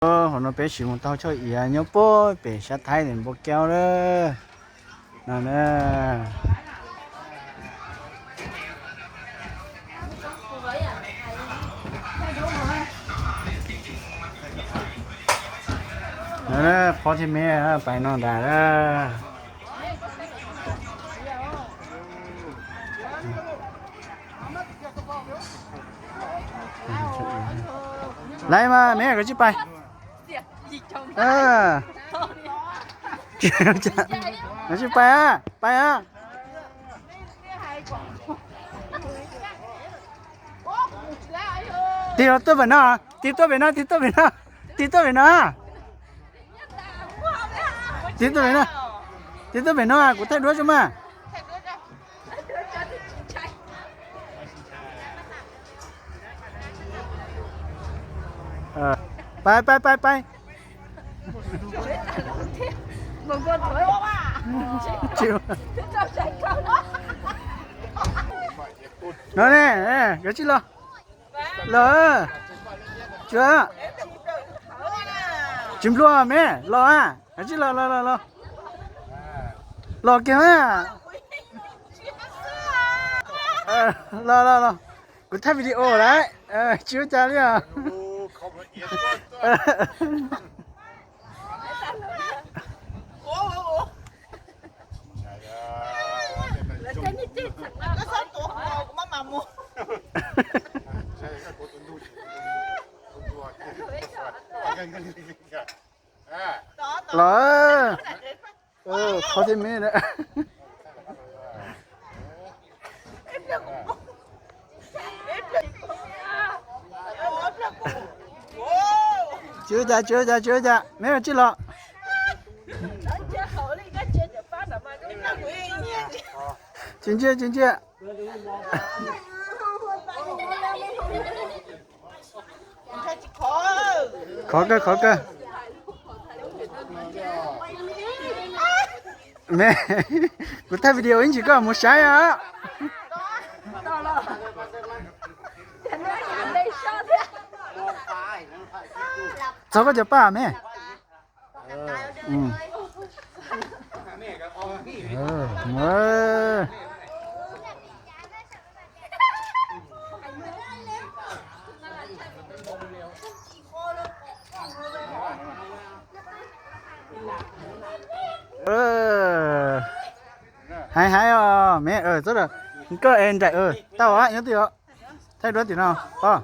Ơ, hôm nay bé chỉ một tao cho ý à, nhớ bố bé sát thái đến bố kéo đó. Nè, nè. Nè, nè, phó thì mẹ, à, phải nó đã đó. Lại mà, mẹ có chứ phải. ເອີ ມັນຊິໄປອະ ໄປອະ ຕີຕົວເປັນເນາະ ຕີຕົວເປັນເນາະ ຕີຕົວເປັນເນາະ ຕີຕົວເປັນເນາະ ຕີຕົວເປັນເນາະ ຕີຕົວເປັນເນາະ ກູໄທດ້ວຍຈະມາ. ເອີ ໄປ ໄປ ໄປ ໄປ ຈິວ ເນາະ ແນ່ ເອີ ກະຈິລໍ ລໍ ເຈີ ຈິມຫຼໍ່ແມ່ ລໍອະ ກະຈິລໍ ລໍ ລໍ ລໍ ລໍເກັ່ງອະ ເອີ ລໍ ລໍ ລໍ ກູຖ່າຍວິດີໂອໄດ້ ເອີ ຈິວຈາເລີຍ ລໍ ເອີ ຂໍທີມແມ່ນະ ເຈີຈາ ເຈີຈາ ເຈີຈາ ແມ່ຈິລໍ ຈິງເຈີ ຈິງເຈີ. ຂໍເກີ ຂໍເກີ ແມ່ ກູຖ່າຍວິດີໂອຈິງໆ ກໍບໍ່ໃຊ່ອະ ເຈົ້າກໍຈະປ້າແມ່. ອືມ ເອີ ເອີ ເອີ ໄຮໆ ແມ່ ເອີ ໂຕ ກໍເອັນໄດ ເອີ ເຕົ້າອະ ຍັງຕິ ໄທດ້ວຍຕິເນາະ ພໍ່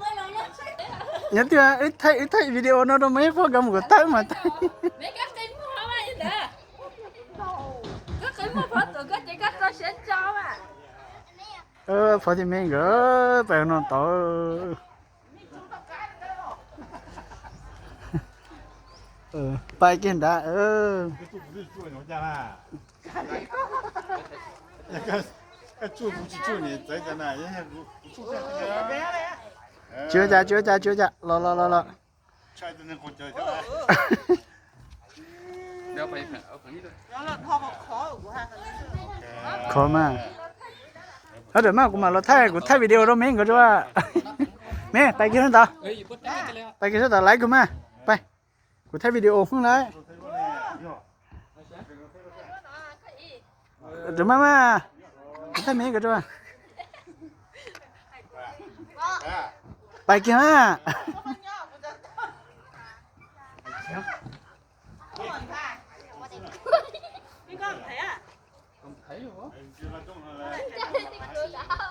ຍັງຕິວ່າ ເອີ ໄທ ໄທວິດີໂອເນາະ ແມ່ ພໍ່ກຳກະໄທມາ ເອີ ພໍທີ່ແມ່ເອີ ໄປນອນຕໍ່ ເອີ ໄປກິນດາ ເອີ. ເຈີຈາ ເຈີຈາ ເຈີຈາ ລໍ ລໍ ລໍ ລໍ ຂໍມາ ເອົາດຽວມາ ກູມາລໍຖ່າຍ ກູຖ່າຍວິດີໂອໂດເມງ ກູຈະວ່າ ແມ່ ໄປກິນຕໍ່ ໄປກິນຕໍ່ ໄລ່ກູມາ ໄປ. ກູຖ່າຍວິດີໂອພຸ້ນໄດ໋ ດຽວມາ ມາ ຖ່າຍເມກະຕົວ ໄປກິນມາ ກອງໄຜອະ.